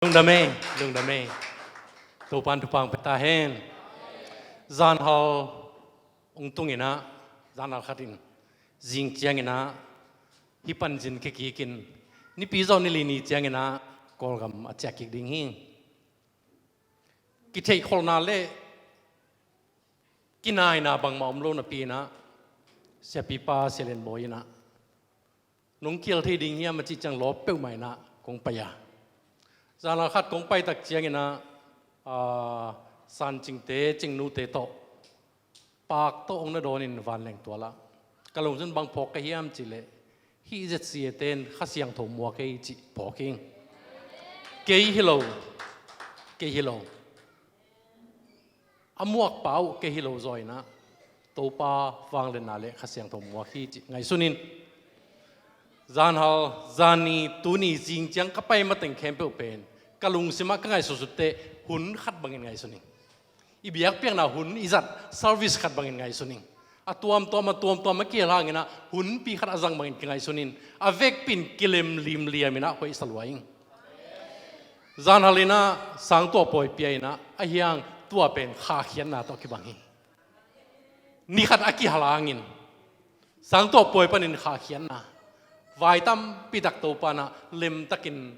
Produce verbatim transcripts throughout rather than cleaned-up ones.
Lungdam ei, lungdam ei. Topan thupha pia ta hen. Zanhal ong tung inah, zanhal khat in zing ciang inah, hih panzin kikik in, nipi zawh ni li ni ciang inah Kawlgam a ciah kik ding hi. Kitheihkholhna le kinaina bangmah om lo napi inah, siapipa Sia Lian Bawi inah, nong kial thei ding hiam a cih ciang lawp peuhmah inah kong pai a. Zanhal khat kong pai tak ciang inah, aa, San Cingte, Cingnute tawh, paak tawh ong na dawnin vanleng tual ah, ka lungsim bang phawk ka hiam cih leh, hih Z C A te in Kha Siangtho muak ei cih phawk hi. Kei hi lo, kei hi lo. A muakpa uh kei hi lo zaw inah, Topa vangliatna le Kha Siangtho muak hi cih ngaihsun in. Zanhal, zani, tuni, zing ciang ka pai mateng khempeuh pen, ka lungsim ah ka ngaihsutsut teh hun khat bangin ngaihsun ing. I biakpiakna hun i zat service khat bangin ngaihsun ing. A tuamtuam, a tuamtuam a kihel hang inah, hunpi khat a zang bangin kingaihsun in, a vekpi in kilem limliam inah hoihsa lua ing. Zanhal inah Sangtuah pawi pia inah, a hiang tua pen khahkhiatna tawh kibang hi. Ni khat a kihal hangin Sangtuah pawi panin khahkhiatna, vai tampi tak Topa inah lemtakin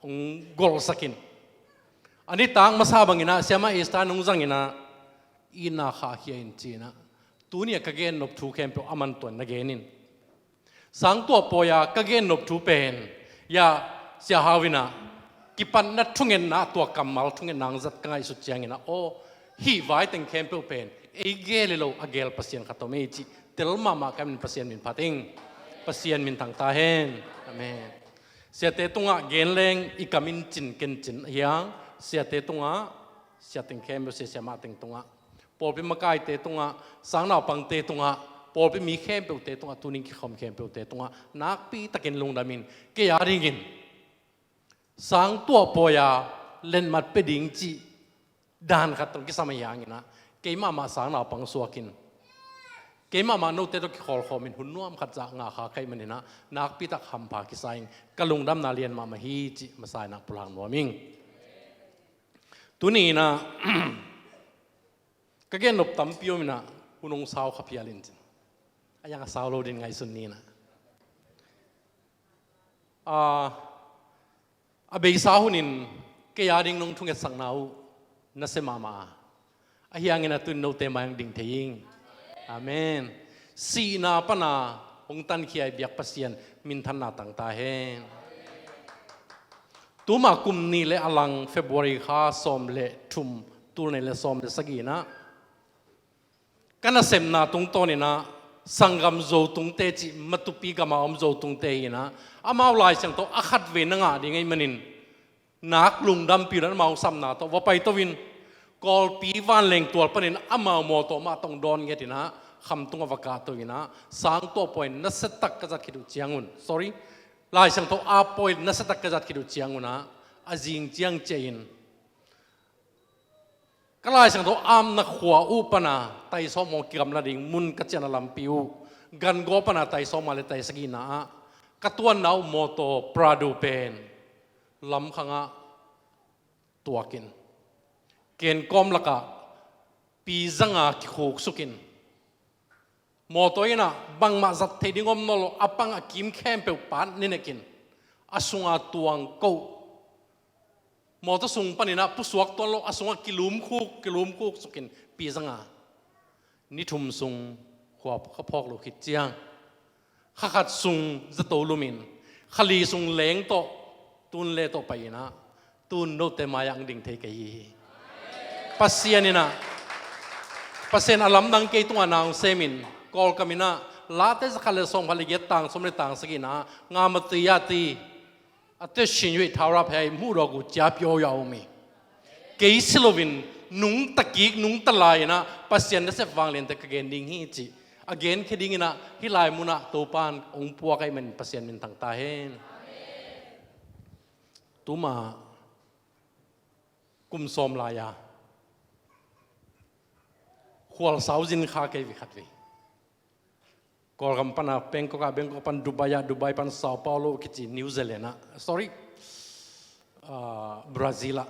ong golhsak in. A nitak masa bang inah Siamah Esther in ong zang inah, itna khahkhia in ci inah, tuni a ka gennop thu khempeuh aman tua in na gen in. Sangtuah pawi a ka gennop thu pen, ya, Sia Hau inah, kipatna thungetna, tua kammal thungetna ong zat ka ngaihsut ciang inah, aw, hih vai teng khempeuh pen ei gel hi lo, a gel Pasian khat om ei cih tel mahmah ka hi manin Pasian min phat ing. Pasian min thang ta hen. Amen. Siate tungah gen leng i kam in cin ken cin a hiang, siate tungah, sia teng khempeuh, sia siamah teng tungah, pawlpi makaite tungah, sangnaupangte tungah, pawlpi mi khempeuhte tungah, tuning kikhawm khempeuhte tungah nakpi takin lungdam in. Kei a dingin Sangtuah pawi a letmat pia ding cih dan khat tawh kisam ahi hang inah, keimahmah sangnaupang suak in, keimahmah note tawh kikhawlkhawm in hun nuam khat zah ngah kha ka hih man inah, nakpi tak hampha kisa ing. Ka lungdamna lian mahmah hi cih masa inah pulak nuam ing. Tuni inah ka gennop tampi om inah, hun ong sau kha phial in cin, a hiang a sau lo dingin ngaihsun ni inah. A, a beisa hun in kei a ding nong thungetsakna uh nasia mahmah a, a hiang inah tun note mai-ah ong ding thei ing. Amen. Sihna pana hong tankhia i biak Pasian minthanna tang ta hen. Tuma kum nih le a lang February kha sawm le thum, tul nih le sawm le sagih inah, ka nasepna tungtawn inah, sanggam Zotungte cih Matupi gam a om Zotungte hi inah, amau Lai Siangtho a khatvei na ngah ding ahih manin, nak lungdampih un, amau sapna tawh va paito in, Kawlpi vanleng tual panin amau mawtaw mah tawh ong dawn nget inah, Khamtung ah va kahto inah, Sangtuah pawi nasia tak ka zat khit uh ciangun, sorry, Lai Siangtho a pawi nasia tak ka zat khit uh ciangun ah, a zing ciang ciahin ka Lai Siangtho apna khua uh pana taisawm hong kigamla ding mun ka ciahna lampi uh, Gangaw pana taisawm nga le taisagihna ah, ka tuanna uh mawtaw Prado pen lamkhang ah tuak in, kenkawm lakah pi zanga kikhuksuk in, mawtaw inah bangmah zat theih ding om nawn lo, a pang a kim khempeuh paat ninek in, a sunga tuang koh, mawtaw sung pan inah pusuak tuan lo, a sungah kilumkhuk, kilumkhuksuk in, pi zanga. Ni thum sung khua ka phawk loh khit ciang, kha khat sung zato lum in, kha li sung leng tawh, tun le tawh pai inah, tun note mai-ah ong ding thei ka hi hi. Pasian inah, Pasian a lamdang kei tungah na ong sem in, Kawlkam inah Late zakhat le sawmkhat le giat, tang sawm le tang sagihna ah, Ngamati ah ti, a te sin yui thaurap hei muhdawk uh ciapi aw a om hi. Kei si loin nungta kik, nungta lai inah Pasian nasep vangliante ka gen ding hi cih a genkhia ding inah, hih lai munah Topan ong puak ahih manin Pasian min thang ta hen. Tuma kum sawm lai-a khualsau zin kha kei vei khatvei. Kawlgam pana Bangkok ah, Bangkok pan Dubai ah, Dubai pan Sao Paulo kici New Zealand ah, sorry, ah, Brazil ah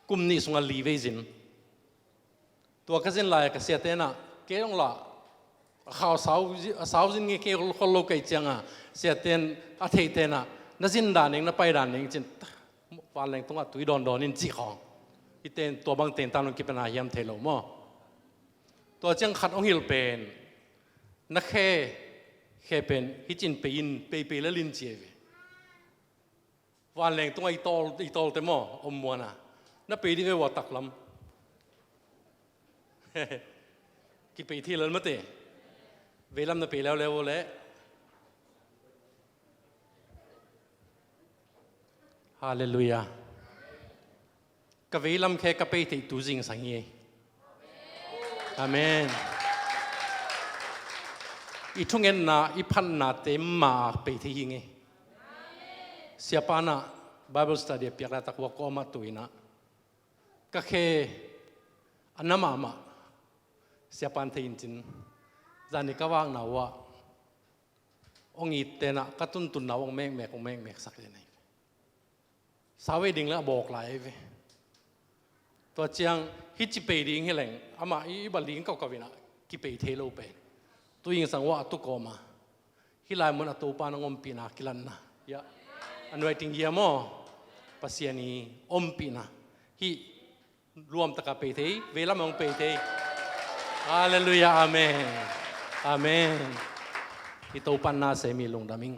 kum nih sungah li vei zin. Tua ka zin lai-a ka siate in ah, kei dong lah a khau sau, a sau zin nge kei khol lo ka hih ciangah, siate in, a theihte in ah, na zin dan ning, na pai dan ning ci-in, vanleng tungah tui dawndawn in cih khawng. Hihte in tua bang teng tan hong kipan a hiam thei lo maw. Tua ciang khat hong hilh pen, na khe, khe pen hih ci-in pei in, pei pei lel in ci hi ve. Vanleng tungah i tawl, i tawlte maw, om muan a, na pei dih ve ua taklam. Kipei thei lel mate. Veilam na pei leuleu uh leh. Halleluiah. Ka veilam khe ka pei theih tu zingsang hi. Amen. I thungetna, i phatnate mah pei thei hi ing ei. Siapa in ah Bible study a piak laitak uh a ka om ah tu-in ah, ka khe a na mahmah. Siapa in thei in cin, zani ka vakna uh ah hong itte in ah ka tuntunna uh hong mekmek, hong mekmeksak hi ing ei. Sau ei ding leh a bawk lai ei ve. Tua ciang hih ci pei ding hi leng, amah i, i bal ding kaukau in ah, kipei thei lo pen. Tu zingsang uh ah a tu kawm a, hih lai mun a Topa in hong ompihna kilatna. Hiah, anointing hiam aw, Pasian i ompihna. Hih luamtak a pei thei, veilam hong pei thei. Halleluiah, amen. Amen. I Topa in na sem hi, lungdam ing.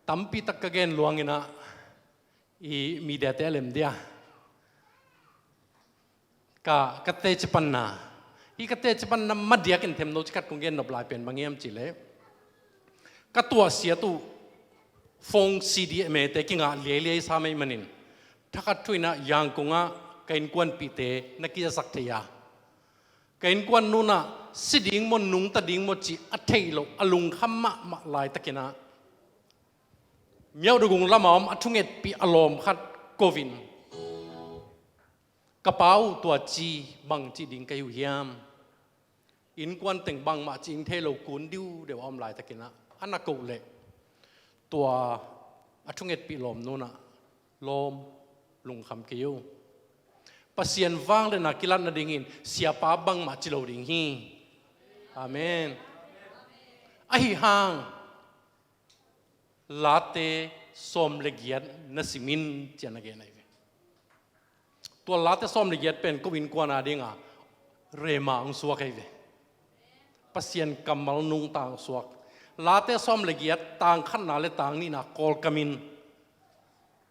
Tampi tak ka gen luang in ah, i media-te a lem dia. Ka, ka teci panna. Hih ka teci panna madiakin themno cikhat kong gen nop lai pen bang hiam cih leh, ka tuahsiat uh phone C D mete kingah liailiai sam ahih manin, thakhat thu in ah Yangon ah ka innkuanpihte na kizasak thei a, ka innkuan nu in ah si ding maw, nungta ding maw cih a theih loh, a lungkham mahmah laitakin ah, Myauk Dagung lamah om a thungetpih a lawm khat ko-in, ka pa uh, tua ci bangci ding ka hi uh hiam? Innkuan teng bangmah ci ing thei lo, kun diudeu a om laitakin ah, a na koh leh, tua a thungetpih lawmnu in ah, lawm, lungkham kei o. Pasian vangliatna kilat nadingin siapa bangmah ci lo ding hi. Amen. Ahi hang Late sawm le giat na sim in, ci-in a gen ahi ve. Tua Late sawm le giat pen ko innkuan a dingah rhema hong suak ahi ve. Pasian kammal nungta hong suak. Late sawm le giat, tang khatna le tang nihna kawlkam in,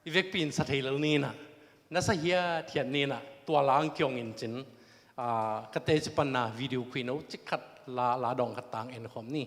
i vekpi in sa thei lel ni in ah, na sa hiathiat ni in ah, tua la hong kiong in cin, ah, ka teci panna video khuino cik khat, la, la dawng khat tang en khawm ni.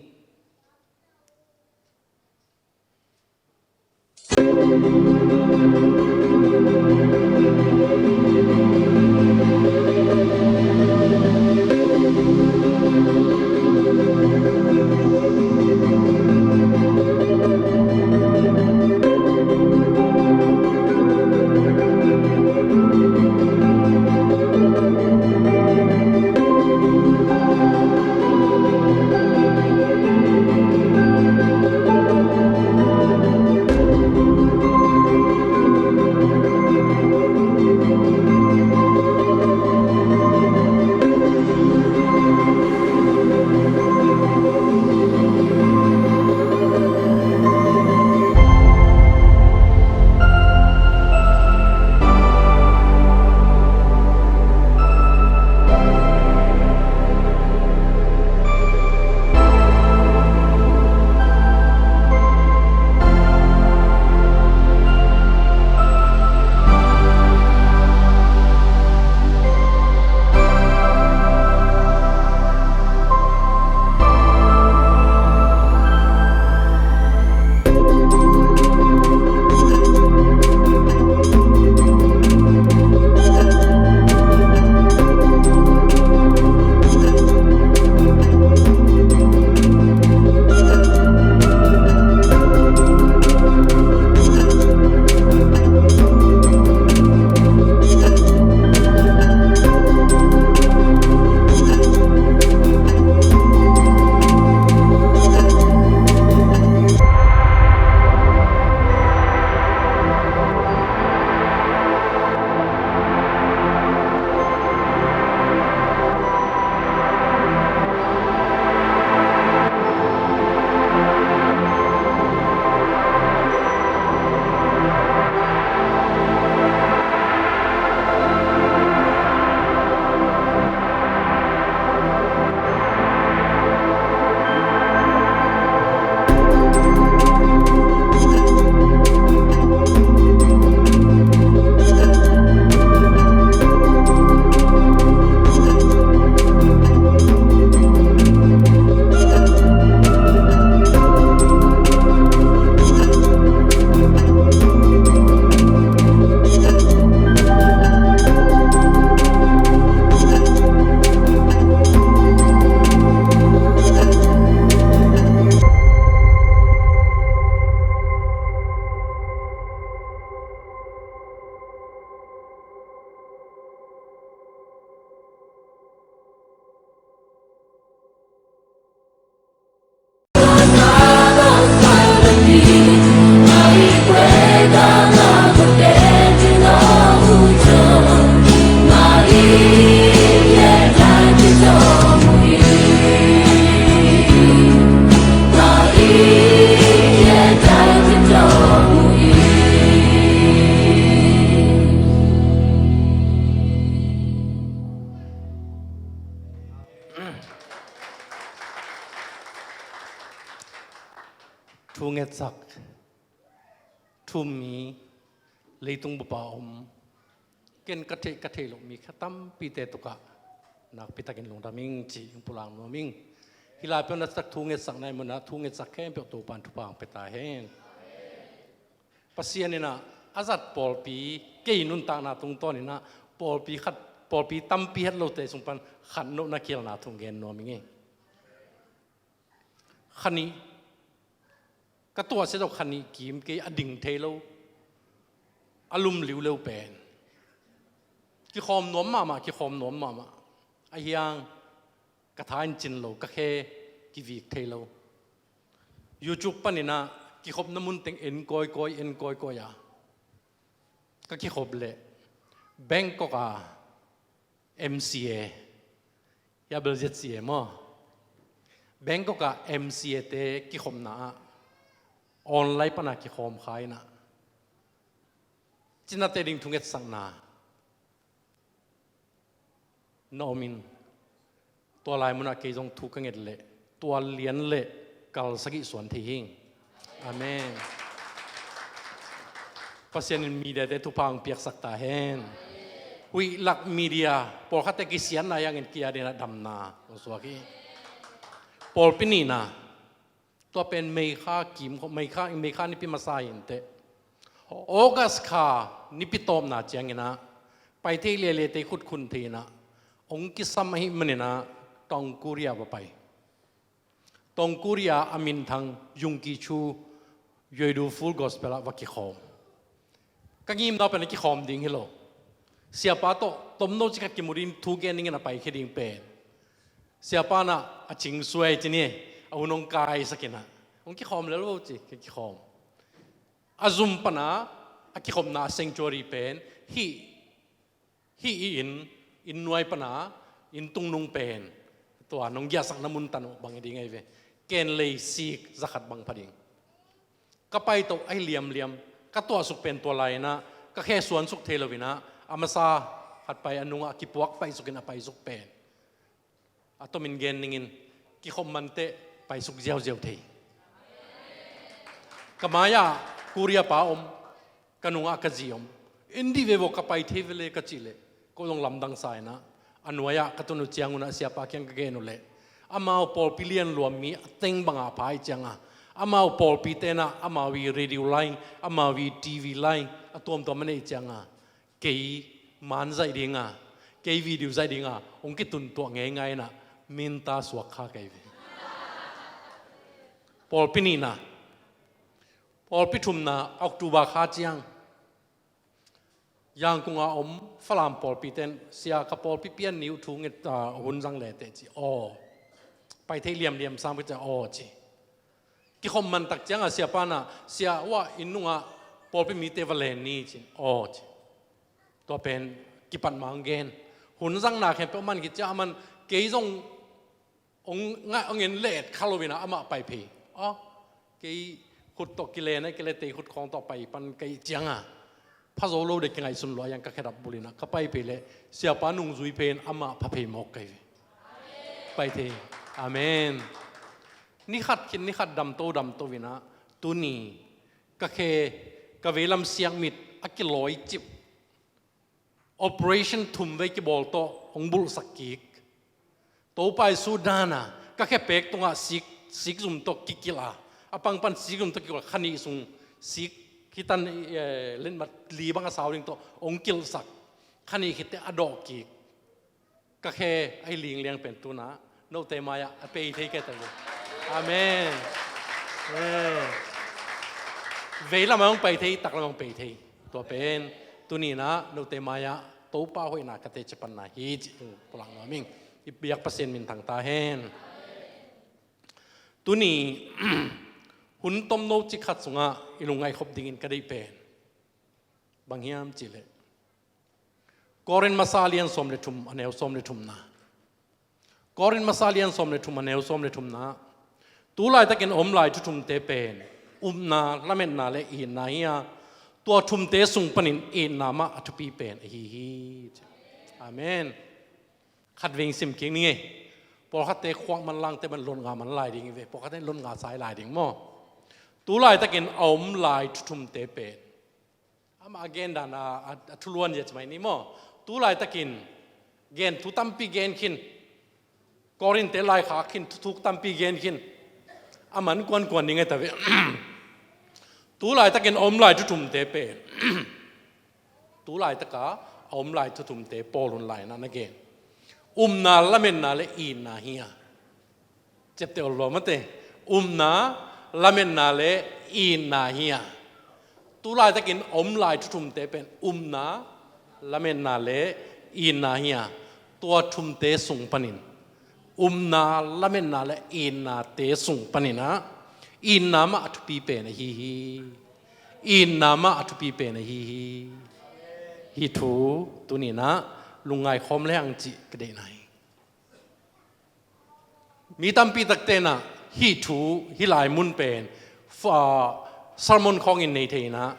ngetsak thu-um mi, leitung bup a om, ken ka theih ka theih loh mi kha tampite tungah nakpi takin lungdam ing ci-in pulak nuam ing. Hih lai peuh na tak thu ngetsakna i munah thu ngetsak khempeuh Topa'n thupha hong pia ta hen. Pasian in ah a zat pawlpi, kei nuntakna tungtawn in ah pawlpi khat, pawlpi tampi het lote sung pan khat nawh na khialhna thu gen nuam ing ei. Kha nih, ka tuahsia tawh kha nih kim kei, a ding thei lo, a lum liuleu pen. Kikhawm nuam mahmah, kikhawm nuam mahmah. A hiang ka tha in cin lo, ka khe kivik thei lo. YouTube panin ah kikhopna mun teng en kawikawi, en kawikawi a ka kikhop leh Bangkok a M C A, hia bel Z C A maw, Bangkok a M C A te kikhopna ah online pana kikhawm kha in ah, cinate ding thungetsakna na om in, tua lai munah kei zong thu ka nget leh tua lian leh kal sagih suan thei hing. Amen. Pasian in mediate thupha hong piaksak ta hen. Huih lak media pawlkhatte kisiatna hiangin kia dinah damna hong suak hi. Pawlpi nihna, tua pen May kha kim, May kha, May kha nipi masa hi inteh. August kha nipi tawpna ciangin ah Paithei lialia te khutkhun thei in ah hong kisam ahih manin ah Tongkuria va pai. Tongkuria a minthang Yungki Chu, Yoidu Full Gospel ah va kikhawm. Ka ngimna pen a kikhawm ding hi lo. Siapa tawh tomno cikhat kimu ding thu gen dingin a paikhia ding pen, siapa in ah a cing suai ci ni, a hun hong kaisak in ah hong kikhawm lel vo ci, ka kikhawm. A zum pana a kikhopna a sanctuary pen hih, hih i inn, inn nuai pana inn tungnung pen, tua nong giahsakna mun tan uh bang hi ding ahi ve. Ken lei sik zakhat bang pha ding. Ka paito ahi liamliam, ka tuahsuk pen tua lai in ah ka khe suansuk thei lo in ah, a masa khat pai, a nungah a kipuak paisukin a paisuk pen, a tomin gen ningin, kikhop manteh paisuk ziauziau thei. Ka mai-ah Korea pa om, ka nungah ka zi om. En dih ve vo, ka pai thei ve le ka cih leh, ko zong lamdang sa in ah, a nuai-ah ka tun uh ciangun ah siapa kiang ka gen uh leh, amau pawlpi lian luam mi a teng bangah a pha ahih ciangah, amau pawlpi ten ah amau i radio line, amau i T V line a tuamtuam a neih ciangah, kei man zaih dinga, kei video zaih dinga hong kituntuah ngeingai in ah minta suak kha kei ve. Pawlpi nihna, pawlpi thumna, October kha ciang Yangon a om Falam pawlpi ten, sia, ka pawlpi pian ni uh thu nget, ah, hun zang le teh ci. Aw. Pai thei liamliam sam ka ci, aw ci. Kikhop man tak ciangah siapa in ah, sia, ua inn nungah pawlpi mite va len ni ci. Aw ci. Tua pen kipat mang gen. Hun zangna khempeuh man khit ciah a man, kei zong hong ngah, hong en let kha lo in ah amah pai phei. Aw, kei khut tawh kilen a, kei le tei khut khawng tawh pai pan ka hih ciangah pha zo lo ding kingaihsun lua hiang, ka khedap bul in ah ka pai phei leh siapa nungzui pen amah pha phei mawk ka hi ve. Pai thei. Amen. Ni khat khit ni khat damto damto in ah, tuni ka khe, ka veilam siakmit a kilawi cip, operation thum vei kibawl tawh hong bulhsak kik. Topa Jesu dan a, ka khepek tungah sik, sik zum tawh kikilh a, a pang pan sik zum tawh kikilh a, kha nih sung sik, khitan, eh, lenmat li bang a sau ding tawh hong kilhsak. Kha nih khit teh a dawh kik. Ka khe ahi lingliang pen tu-in ah note mai-ah a pei thei kei ta ve. Amen. Eh. Veilam ah hong pai thei, taklam ah hong pai thei. Tua pen tuni-in ah note mai-ah Topa hoihna ka teci panna hi ci-in pulak nuam ing. I biak Pasian minthang ta hen. Tuni hun tomno cik khat sungah i lungngaih khop dingin ka deih pen bang hiam cih leh, Korin Masa a lian sawm le thum, a neu sawm le thumna. Korin Masa a lian sawm le thum, a neu sawm le thumna. Tu laitakin a om lai thu thumte pen upna, lametna le itna hi a, tua thumte sung panin itna mah a thupi pen ahi hi. Amen. Khatvei sim kik ning ei. Pawlkhatte khuak man langte ban lotnga man lai ding hi ve. Pawlkhatte lotnga sai lai ding maw. Tu laitakin a om lai thu thumte pen, amah a gen dan a, a, a thuluan zia ci mai ni maw? Tu laitakin gen thu tampi gen khin. Korinthte laikhak khin, thuthuk tampi gen khin. A man kuankuan ding a ta ve. Tu laitakin a om lai thu thumte pen, tu laitaka a om lai thu thumte Paul hun lai-in ah na gen. Upna, lametna le itna hi a. Ciapteh ol lua mate. Upna, lametna le itna hi a. Tu laitakin a om lai thu thumte pen upna, lametna le itna hi a. Tua thumte sung panin, upna, lametna le itnate sung panin ah, itna mah a thupi pen ahi hi. Itna mah a thupi pen ahi hi. Hih thu tuni-in ah lungngai khawm le hang cih ka deihna hi. Mi tampi takte in ah hih thu, hih lai mun pen, fa-, sermon khawngin nei thei-in ah,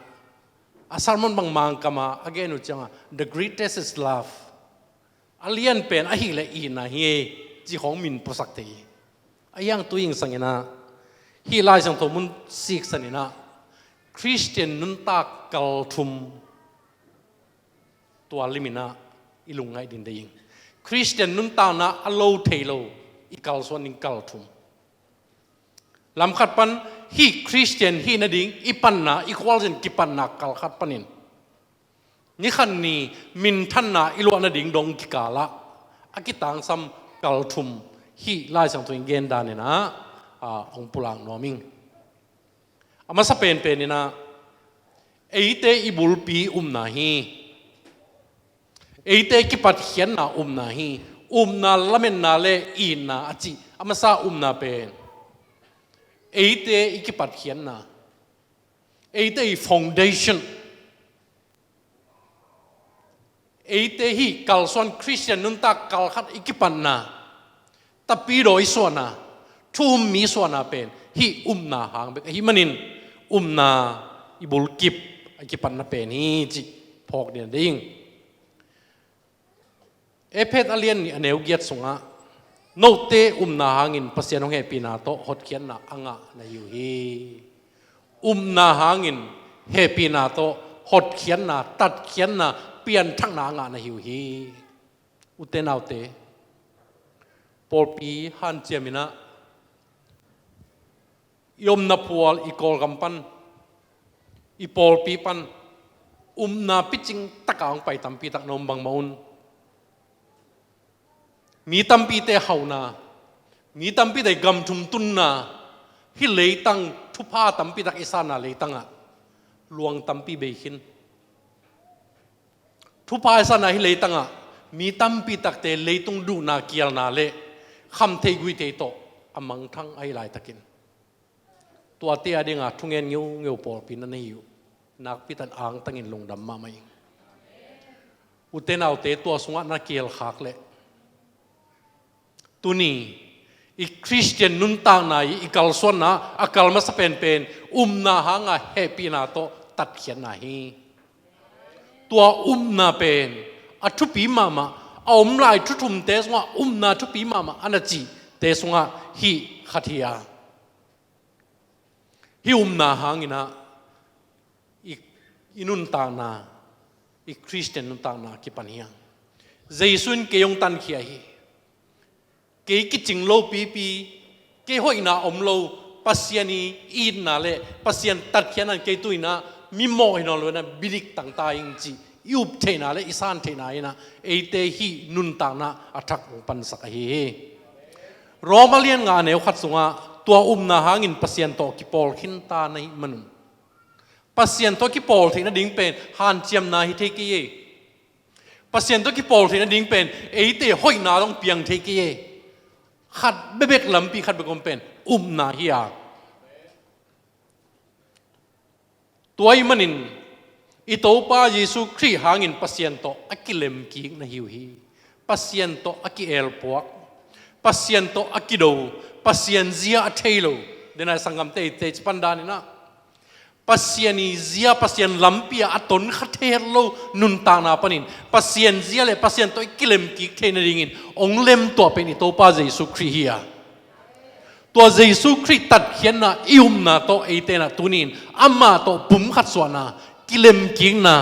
a sermon bang Mangkam ah a gen uh ciangah, "The greatest is love." A lian pen ahih leh itna hi, ci khawng min puasak thei hi. A hiang tu ing sangin ah, hih Lai Siangtho mun siksan in ah, Khristian nuntak kal thum, tua limin ah i lungngaih ding deih ing. Khristian nuntakna a lo thei lo i kalsuan ding kal thum. Lam khat pan, hih Khristian hih nading i panna, i khualzin kipatna kal khat panin, ni khat ni minthanna i luah nading dong kikal ah a kitangsam kal thum hih Lai Siangtho in gen dan in ah, a, hong pulak nuam ing. A masa penpen in ah, eite i bulpi upna hi. Eite i kipatkhiatna upna hi. Upna, lametna le itna a cih a masa upna pen, eite i kipatkhiatna, eite i foundation, eite hih kalsuan Khristian nuntak kal khat i kipatna, tapidaw i suahna, thu-um mi suahna pen hih upna hang bek ahih manin, upna i bulkip a kipatna pen hi cih phawk ding a deih ing. Efesa a lian nih a neu giat sungah, note upna hangin Pasian hong hehpihna tawh hotkhiatna a ngah na hi uh hi. Upna hangin hehpihna tawh hotkhiatna, tatkhiatna, pianthakna a ngah na hi uh hi. Ute naute, pawlpi hanciam in ah, i omna phual, i Kawlgam pan, i pawlpi pan, upna picing takah hong pai tampi tak na om bangmah un. Mi tampite hauhna, mi tampite gam thum tunna, hih leitang thupha tampi tak i sanna leitangah luang tampi bei khin. Thupha i sanna hih leitangah mi tampi takte leitung duhna kialna le khamtheih guihtheih tawh a mangthang ahih laitakin, tuate a dinga thungen ngeungeu pawlpi na na hi uh. Nakpi takin angtangin lungdam mahmah ing. Ute naute, tua sungah na kihelkhak leh, tuni i Khristian nuntakna i, i kalsuanna a kal masa penpen upna hanga hehpihna tawh tatkhiatna hi. Tua upna pen a thupi mahmah, a om lai thu thumte sungah upna thupi mahmah a na cihte sungah hih khat hi a. Hih upna hangin ah i, i nuntakna, i Khristian nuntakna kipan hi hang. Jesu in kei hong tankhia hi. Kei kicing lo pipi, kei hoihna om lo, Pasian i itna le Pasian tatkhiatna in kei tu-in ah mi mawh hi nawn lo-in ah bidik tangta ing cih i up theihna le i san theihna in ah, eite hih nuntakna a thak hong pansak ahi hi. Roma lian nga a neu khat sungah, tua upna hangin Pasian tawh kipawl khinta na hih manun, Pasian tawh kipawl theih nading pen hanciamna hi thei kei e. Pasian tawh kipawl theih nading pen eite hoihna dong piang thei kei e. Khat bekbek lampi khat bek om pen upna hi a. Tua ahih manin i Topa Jesu Khrih hangin Pasian tawh a kilemkik na hi uh hi. Pasian tawh a ki-elpuak, Pasian tawh a kido, Pasian zia a thei lo. Denai sanggamte i teci pan danin ah, Pasian i zia, Pasian lampi ah a tonkha thei het lo nuntakna panin, Pasian zia le Pasian tawh i kilemkik theih nadingin hong lemtuah pen i Topa Jesu Khrih hi a. Tua Jesu Khrih tatkhiatna i upna tawh eite in ah tuni-in amah tawh pumkhat suahna, kilemkikna,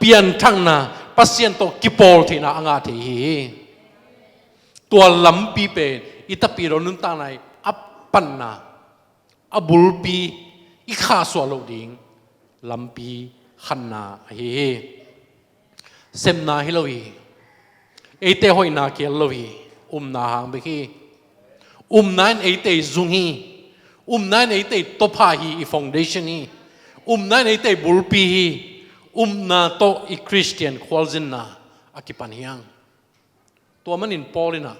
pianthakna, Pasian tawh kipawl theihna a ngah thei hi. Tua lampi pen i tapidaw nuntakna i a panna, a bulpi i khahsuah loh ding lampi khatna ahi hi. Sepna hi lo hi. Eite hoihna kihel lo hi. Upna hang bek hi. Upna in eite zung hi. Upna in eite topha hi, i foundation hi. Upna in eite bulpi hi. Upna tawh i Khristian khualzinna a kipan hi hang. Tua manin Paul in ah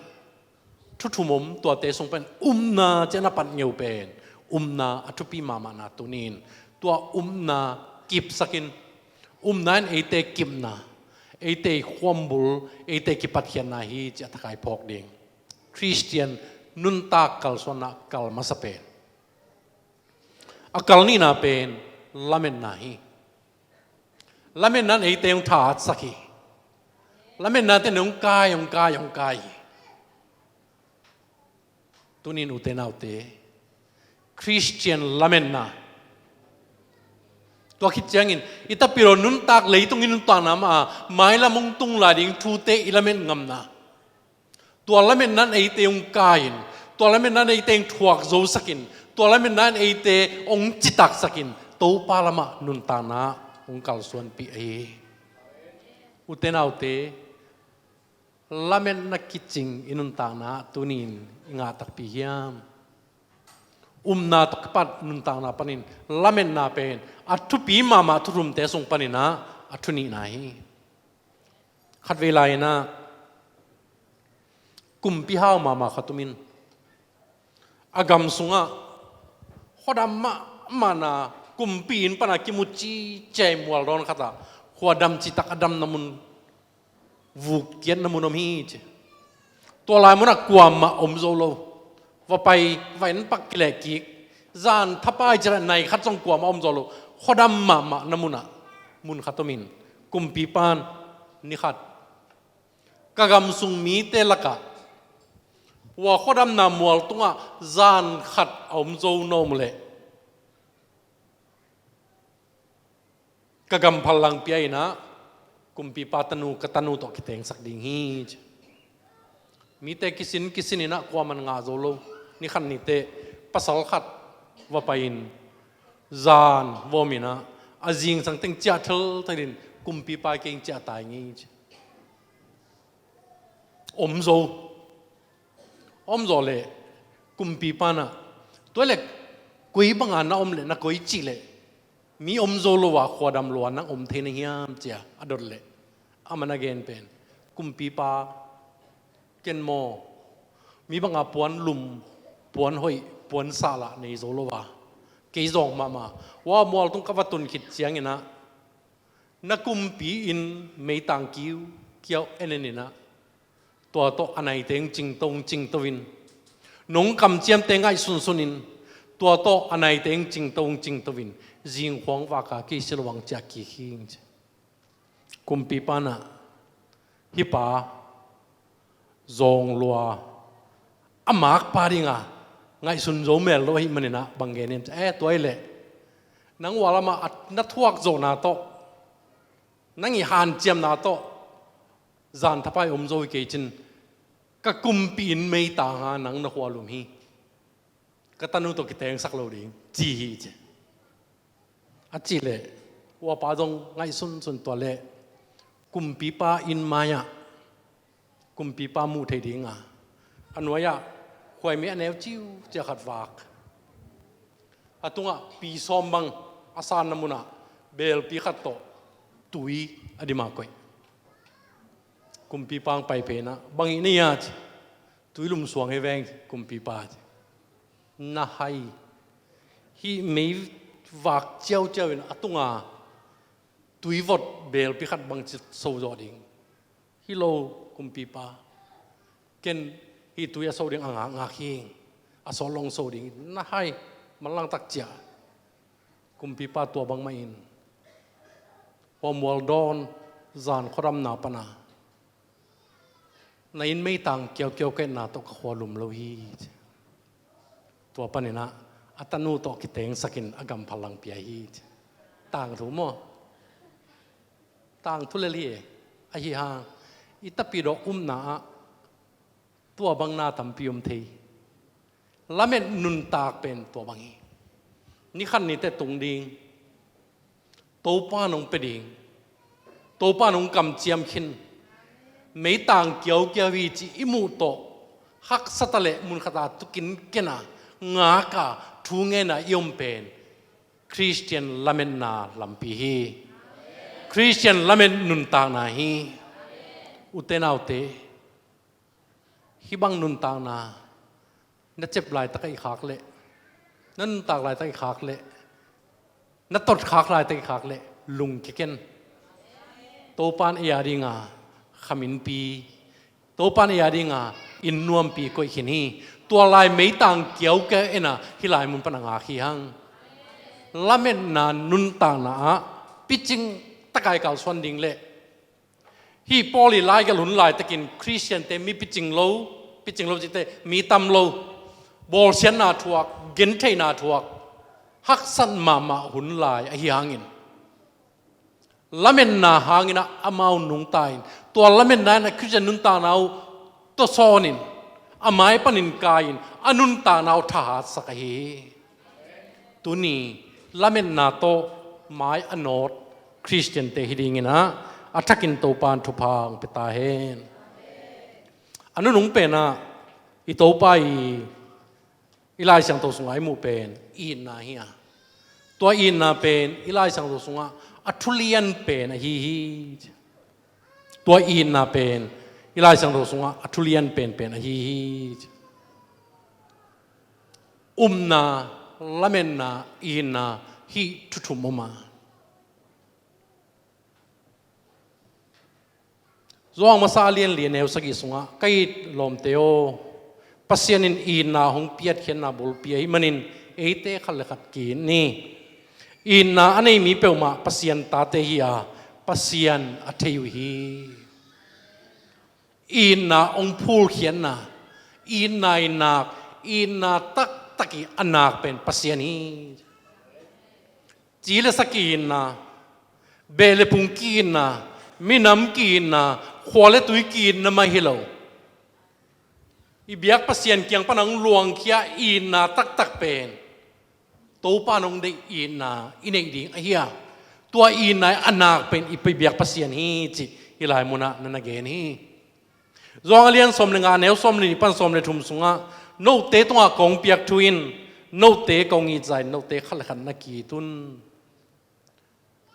thu thum om tuate sung pen upna ci-a na pan ngeu pen upna a thupi mahmahna tuni-in tua upna kipsakin, upna in eite kipna, eite khuambul, eite kipatkhiatna hi ci-a thakai phawk ding. Khristian nuntak kalsuanna kal masa pen. A kal nihna pen lametna hi. Lametna in eite hong thahatsak hi. Lametna te hong kai, hong kai, hong kai hi. Tunin ute naute, Khristian lametna, tua khit ciangin i tapidaw nuntak, leitung i nuntakna mah a mailam hong tung lai ding thute i lamet ngamna, tua lametna in eite hong kai-in, tua lametna in eite hong thuak zosakin, tua lametna in eite hong citaksakin Topa lamah nuntakna hong kalsuanpih ahi hi. Ute naute, lametna kicing i nuntakna tuni-in i ngah takpi hiam? Upna tawh kipat nuntakna panin lametna pen a thupi mahmah thu thumte sung panin ah a thu nihna hi. Khatvei lai-in ah kumpi hau mahmah khat om in, a gam sungah khuadam mahmahna, kumpi inn pana kimu cicia i mual dawn khatah, khuadam citak a damna mun, vuk kiatna mun om hi ci. Tua lai munah kuamah om zo lo. Va pai, va en pak kileh kik, zan thapai ciah nai khat zong kuamah om zo lo. Khuadam mahmahna munah mun khat om in, kumpipa in ni khat, ka gam sung mite lakah hua khuadamna mual tungah zan khat a om zo na om leh, ka gam phallang pia in ah kumpipa tanu, ka tanu tawh kitengsak ding hi ci. Mite kisin kisin in ah kuamah ngah zo lo. Ni khat ni teh pasal khat va pai-in zan va om in ah a zingsang teng ciah thelthel in kumpipa kei in ciah tai ngei ci. Om zo. Om zo leh kumpipa in ah, tua leh koi banga na om leh, na koi cih leh mi om zo lo a khuadam lua nang om thei na hiam ci-a a dot leh, amah na gen pen, kumpipa, ken maw, mi banga puan lum, puan hoih, puan sahlah nei zo lo a, kei zawng mahmah. Hua mual tung ka va tun khit ciangin ah na kumpi inn meitang kiukiau en en in ah, tua tawh a naite hong cingto, hong cingto in, nong kamciamte ngaihsunsun in, tua tawh a naite hong cingto, hong cingto in, zingkhuang vaka kei si lo hang ciah kik hi ci. Kumpipa in ah, hih pa zawng lua, a makpa dinga ngaihsun zo mel lo ahih manin ah bang gen hiam ci. Eh, tua ahih leh nang hua lamah a, na thuak zawhna tawh, nang i hanciamna tawh zan thapai om zo hi kei cin, ka kumpi inn meitang a nang na khualum hi. Ka tanu tawh kitengsak lo ding ci hi ci. A cih leh, huapa zong ngaihsunsun, tua leh kumpipa inn mai-ah kumpipa muh theih dinga, a nuai-ah khuaimei a neu ciuciau khat vak. A tungah pi sawm bang a sanna munah belpi khat tawh tui a dim a koih. Kumpipa hong pai phei in ah, bang hih na hia ci. Tui lum suang hi veng, kumpipa ci. Na hai. Hih mei vak ciauciau in a tunga tui vot belpi khat bangci so zawh ding. Hi lo, kumpipa. Ken hih tui a so ding a ngakngak hi. A sawt lo hong so ding. Na hai, manlang tak ciah. Kumpipa tua bangmah in hua mual dawn, zan khuadamna pana na inn meitang kiaukiau ka etna tawh ka khualum lo hi ci. Tua paninah a tanu tawh kitengsakin a gam phallang pia hi. Tangthu maw? Tangthu lel hi. Ahi hang i tapidawh upna ah tua bang na tampi om thei. Lamet nuntak pen tua bang hi. Ni khat ni teh tung ding. Topa nong pia ding. Topa nong kamciam khin. Meitang kiaukiau hi ci i muh tawh haksa ta leh mun khata tukin kena ngaka thu ngena i om pen Khristian lametna lampi hi. Khristian lamet nuntakna hi. Ute naute, hih bang nuntakna na cep laitak a i khak leh, na nuntak laitak a i khak leh, na tot khak laitak a i khak leh, lungkia ken. Topan ei a dinga khaminpi, Topan ei a dinga inn nuampi koih khin hi. Tua lai meitang kiaukiau ena hih lai mun pan a ngak hi hang. Lametna nuntakna ah picing taka i kalsuan ding leh, hih Paul i laigelh hun laitakin Khristiante mi picing lo, picing lo cite mi tam lo, bawlsiatna thuak, gentheihna thuak, haksat mahmah hun lai ahi hangin lametna hangin ah amau nungta in, tua lametna in a Khristian nuntakna uh tawsawnin, a mai panin kai-in a nuntakna uh thahatsak ahi hi. Tuni lametna tawh mai a nawt Khristiante hi dingin ah a thakin Topan thupha hong pia ta hen. A nunung penah i Topa i, i Lai Siangtho sungah i muh pen itna hi a, tua itna pen i Lai Siangtho sungah a thulian pen ahi hi. Tua itna pen i Lai Siangtho sungah a thulian penpen ahi hi. Upna, lametna, itna, hih thu thum om a. Johan masa a lian li a neu sagih sungah, ka it lawmte aw, Pasian in itna hong piatkhiatna bulpi ahih manin eite khat le khat ki-it ni. Itna a nei mi peuhmah Pasian tate hi a, Pasian a thei uh hi. Itna hong phulkhiatna, itna i nak, itna taktak i a nak pen Pasian hi. Ci le sa ki-itna, beh le phung ki-itna, minam ki-itna, khua le tui ki-itna mah hi lo. I biak Pasian kiang pan hong luangkhia itna taktak pen Topa nong deih itna i neih ding ahi a, tua itna i a nak pen i biak Pasian hi cih hih lai munah na na gen hi. Johan a lian sawm le nga a neu sawm le nih pan sawm le thum sungah, note tungah kong piak thu in note kong it zah in note khat le khat na ki-it un.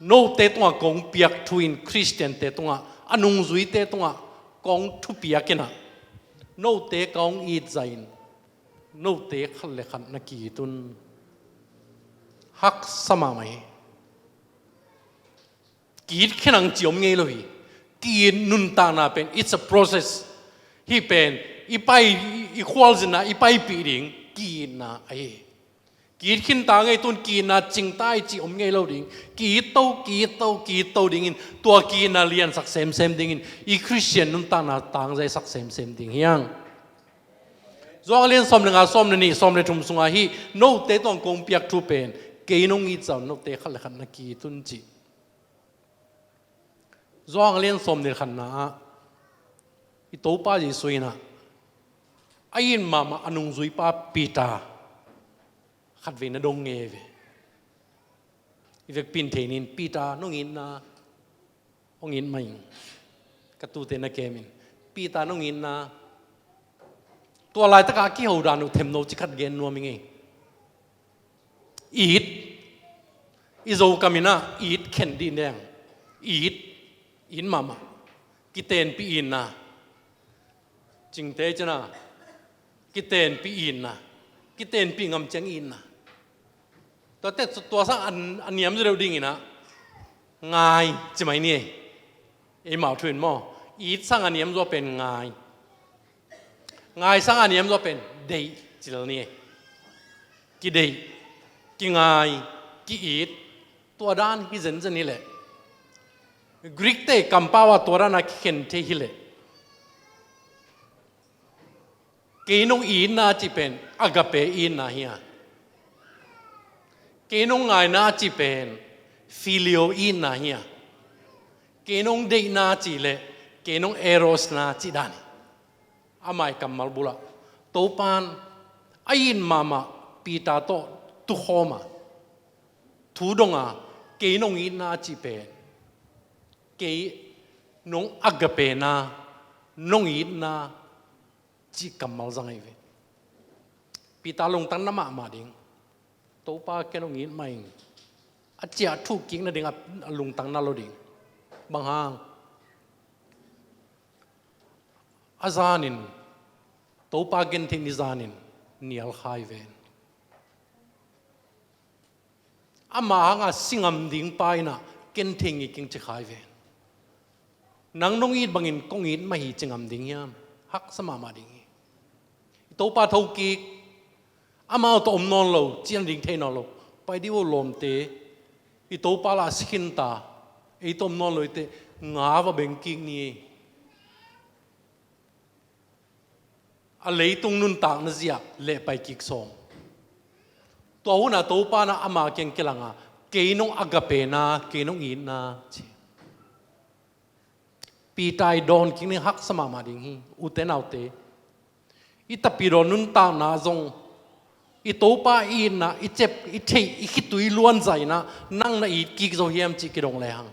Note tungah kong piak thu in Khristiante tungah, a nungzuite tungah kong thupiak in ah, note kong it zah in note khat le khat na ki-it un. Haksa mahmah hi. Ki-it khin ang ci om ngei lo hi. Ki-it nuntakna pen it's a process. Hih pen i pai, i khualzinna i paipih ding ki-itna ahi hi. Ki-it khinta ngei tun ki-itna cingta i ci om ngei lo ding. Ki-it to, ki-it to, ki-it to dingin tua ki-itna liansak semsem dingin i Khristian nuntakna tangzaisak semsem ding hi hang. Johan a lian sawm le nga, sawm le nih, sawm le thum sungah hih note tungah kong piak thu pen kei nong it zah un note khat le khat na ki-it un cih. Johan a lian sawm le khatna ah i Topa Jesuh in ah a it mahmah a nungzuipa Peter khatvei na dong nge ve. I vekpi in thei ni, Peter nong itna hong it mah ing. Ka tute na kem in, Peter nong itna, tua laitakah a kiho dan uh themno ci khat gen nuam ing ei. It, i Zokam in ah it khen dih neng. It, it mahmah. Kitenpih itna. Cingte cina kitenpih itna, kitenpih ngam ciang itna. Tuate tua sang a niam zaw deuh dingin ah ngai ci mai ni. Eimau thu in maw, it sang a niam zaw pen ngai. Ngai sang a niam zaw pen deih ci lel ni. Kideih, kingai, ki-it, tua dan hi zenzen hi leh, Greek te kampau ah tua dan a kikhen thei hi leh, Kei nong itna cih pen agape itna hi a, kei nong ngaina cih pen filio itna hi a, kei nong deihna cih le kei nong erosna cih dan hi. Ama i kammal bulah Topan a it mahmah Peter tawh tukhawm a, thu dong a, kei nong itna cih pen kei nong agapena, nong itna cih kammal zang ahi ve. Peter lungtang na mahmah ding. Topa, kei nong it mah ing, a ciah thuk kik nading a lungtang na lo ding. Bang hang? A zanin, Topa gentheih ni zanin nial kha hi ven. Ama hanga si ngam ding pa in a, ken thei ngei keng ci kha hi ven. Nang nong it bangin kong it mah hi ci ngam ding hiam? Haksa mahmah ding hi. I Topa thokik, amau tawh om nawn lo, cian ding thei nawn lo. Pai dih uh lawmte, i Topa lah a si khinta, ei tawh om nawn lo i teh, nga va beng kik ni. A leitung nuntakna zia lehpai kik sawm. Tua hunah Topa in a ama kiang kilanga, kei nong agapena, kei nong itna ci. Peter i dawn kik ning haksa mahmah ding hi, ute naute. I tapidaw nuntakna zong, i Topa i itna, i cep, i theih, i khitui luan zah in a, nang na it kik zo hiam cih kidong lehang,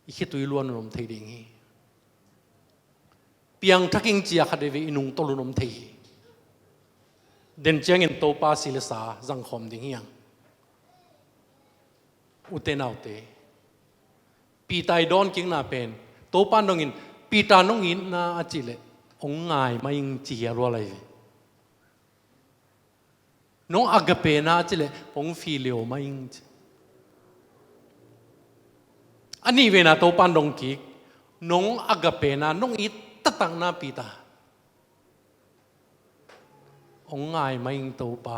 i khitui luan un om thei ding hi. Piangthak ing ci a khat veivei i nungtolh un om thei hi. Den ciangin Topa si le sa zangkhawm ding hi hang. Ute naute, Peter i dawn kikna pen, Topa in dongin, Peter nong itna a cih leh, hong ngai mah ing ci hi a, lua lai ve. Nong agapena a cih leh, hong filio mah ing ci. A nih vena Topa in dong kik, nong agapena, nong it taktakna Peter, hong ngai mah ing Topa.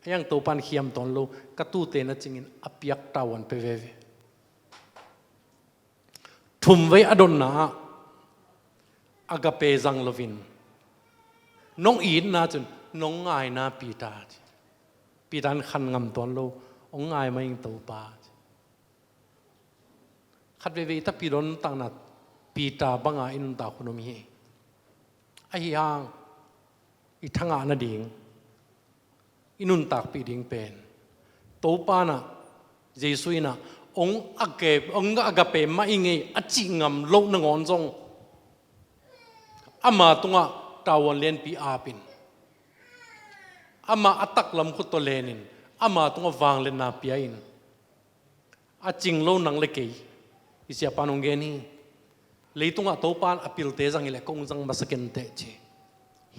A iang Topa in khiam tuan lo, ka tute na cingin a piak tavuan pe veve. Thumvei a dotna ah, agape zang loin, nong itna cun, nong ngaina Peter ci. Peter in khan ngam tuan lo, hong ngai mah ing Topa ci. Khat veivei i tapidaw nuntakna Peter banga i nuntak hun om hi. Ahi hang, i thangah nading, i nuntakpih ding pen, Topa in a, Jesu in a, hong agape, hong agape mah ing ei a cih ngam loh nangawn zong, ama tungah tavuan lianpi apin, ama a taklam khut tawh lenin, ama tungah vangliatna pia-in, a cing lo nang le kei, i siapa in hong gen hi. Leitungah Topa in a pilte zang hi leh kong zang masa kenteh ci.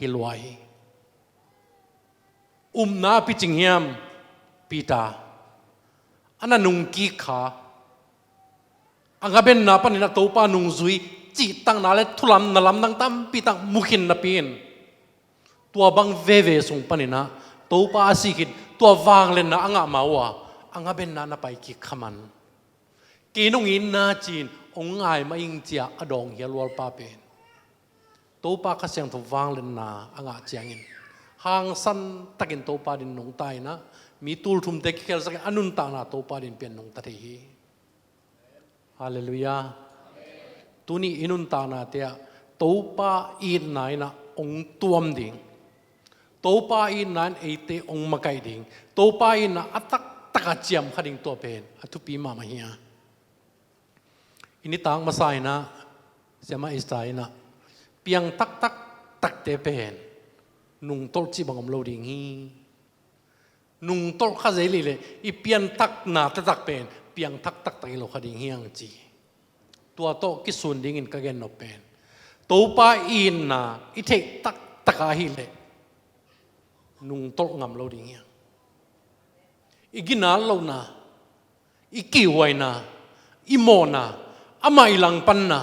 Hi lua hi. Upna a picing hiam Peter? A na nungkik kha, a ngabenna panin a Topa nungzui cihtakna le thulam na lamdang tampi tak mu khin napi-in, tua bang veve sung panin a Topa a sih khit, tua vangliatna a ngah ma uh a, a ngabenna na paikik kha man. Kei nong itna ci-in hong ngai mah ing ci-a a dawng hi a, lualpa pen. Topa Kha Siangtho vangliatna a ngah ciangin, hangsan takin Topa adingin nungta in a, mi tul thumte kikhelsakin a nuntakna Topa adingin pian nungta thei hi. Halleluiah. Tuni i nuntaknate ah Topa itna in a hong tuam ding, Topa itna in eite hong makaih ding, Topa itna a taktak a ciam kha ding, tua pen a thupi mahmah hi a. I nitak masa in a, Siamah Esther in a, piang taktak takte pen nungtolh cih bang om lo ding hi. Nungtolh kha zel hi leh i pianthakna taktak pen piangthak taktak hi lo kha ding hi hang ci. Tua tawh kisun dingin ka gennop pen, Topa itna i theih taktak a hi leh nungtolh ngam lo ding hi hang. I ginat lohna, i kihhuaina, i mawhna, amah i langpanna,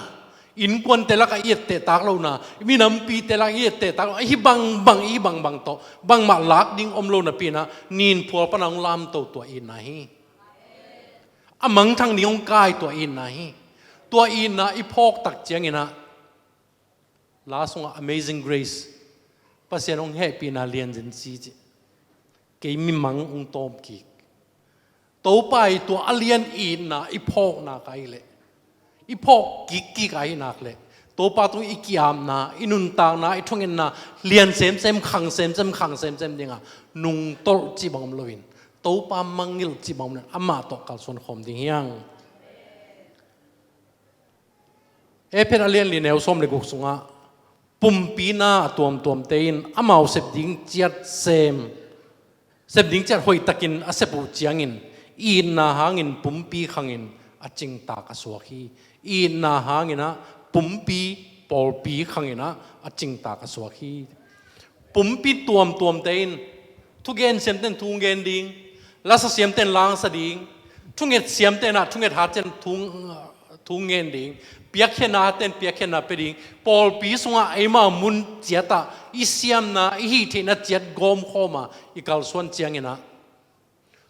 innkuante lakah i ettehtak lohna, i minampite lakah i ettehtak lohna, i hi bangbang, i hi bangbang tawh bangmah lak ding om lo napi in a, ninphual pan a hong lamto tua itna hi. A mangthang ding hong kai tua itna hi. Tua itna i phawk tak ciangin a, La sungah Amazing Grace, Pasian hong hehpihna lianzen si cih, kei mimang hong tawm kik. Topa i tua a lian itna i phawkna ka i leh, i phawk kikkik a i nak leh, Topa tung i kiamna, i nuntakna, i thungetna lian semsem, khang semsem, khang semsem dinga nungtolh cih bang om loin, Topa mangngilh cih bang om loin, amah tawh kalsuan khawm ding hiang. Efesa a lian li neu sawm le guk sungah, pumpi na a tuamtuamte in amau sep ding ciat sem, sep ding ciat hoihtakin a sep uh ciangin, itna hangin pumpi khangin a cingtak a suak hi. Itna hangin ah pumpi, pawlpi khangin ah a cingtak a suak hi. Pumpi tuamtuamte in thugen siamte in thu gen ding, lasa siamte in langsa ding, thunget siamte in ah thunget hatte in thu, thu gen ding, piakkhiatna hatte in piakkhiatna pia ding, pawlpi sungah eima mun ciatah i siamna, i hih theihna ciat gawmkhawma i kalsuan ciangin ah,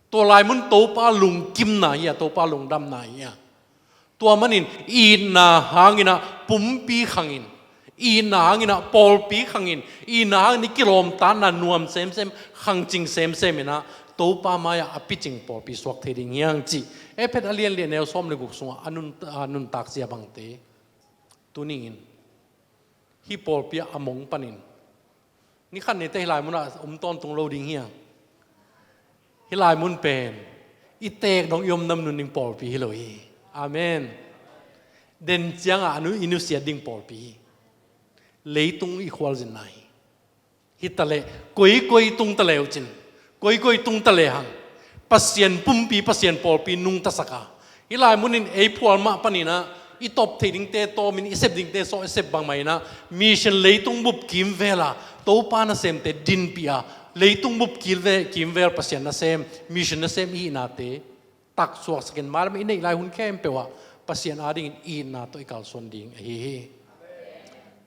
tua lai mun Topa lungkimna hi a, Topa lungdamna hi a. Tua manin itna hangin ah pumpi khangin, itna hangin ah pawlpi khangin, itna hangin i kilawmtatna nuam semsem, khangcing semsem in ah Topa mai-ah a picing pawlpi suak thei ding hiang cih Efesa a lian li neu sawm le guk sungah a nun, a nuntak sia bangte. Tuni in hih pawlpi ah a mong panin, ni khat ni teh hih lai munah om tawntung lo ding hiang. Hih lai mun pen i teek dong i om nam nun ding pawlpi hi lo hi. Amen. Den ciangah a nu, i nusiat ding pawlpi hi. Leitung i khualzinna hi. Hi taleh, koikoi tung ta leucin, koikoi tung ta lehang, Pasian pumpi, Pasian pawlpi nungta sak a, hih lai munin ei phual mah panin ah i tawp thei dingte tawmin, i sep dingte sawh i sep bangmah in ah, mission leitung bup kimvel a Topa nasemte dinpih a, leitung bup kimvel, kimvel Pasian nasem, mission nasem i hihnate taksuaksakin, mailam i neih lai hun khempeuh ah Pasian adingin i itna tawh i kalsuan ding ahi hi.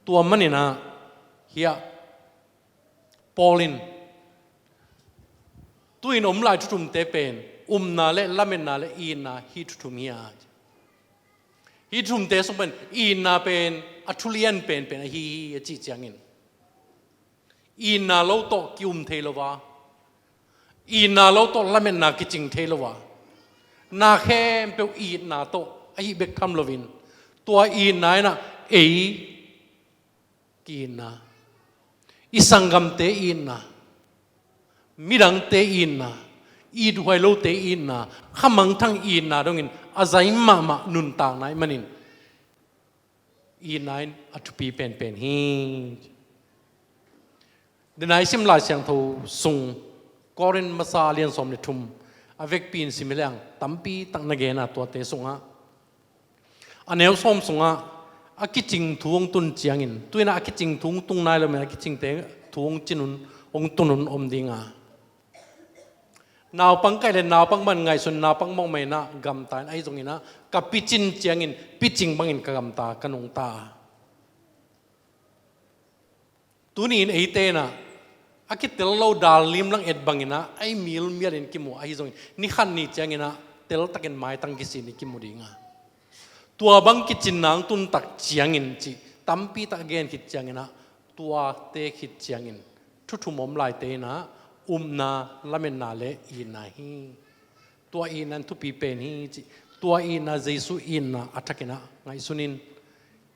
Tua manin ah hiah Paul in, tu-in om lai thuthumte pen upna le lametna le itna, hih thuthum hi a, hih thuthumte sung pen itna pen a thulian penpen ahi hi a cih ciangin, itna lo tawh ki-um thei lo a, itna lo tawh lametna kicing thei lo a, na khempeuh itna tawh ahi bek tham loin, tua itna in ah ei ki-itna, i sanggamte itna, midangte itna, ithuai lote itna, khamangthang itna dongin a zai mahmah nuntakna ahih manin, itna in a thupi penpen hi. Denai sim Lai Siangtho sung, Korin masa a lian sawm le thum, a vekpi in sim hi leng tampi tak na gen a, tuate sungah a neu sawm sungah a kicing thu hong tun ciangin, tu-in ah a kicing thu hong tung nai lo manin a kicingte thu hong cin un, hong tun un om ding a, naupang ka hih leh naupang bang ngaihsun, naupang bang mah in ah gamta in, ahi zongin ah ka picin ciangin picing bangin ka gamta, ka nungta a. Tuni in eite in ah a kitel lo dal limlang et bangin ah a i milmialin kimu, ahi zongin ni khat ni ciangin ah teltakin maitang kisin i kimu ding a. Tua bang kicin nang tun tak ciangin cih tampi tak gen khit ciangin ah, tuate khit ciangin thuthum om laite in ah upna, lametna le itna hi. Tua itna in thupi pen hi cih, tua itna, Jesu itna a thakin ah ngaihsun in,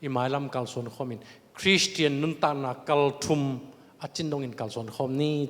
i mailam kalsuan khawm in, Khristian nuntakna kal thum a cin dongin kalsuan khawm ni.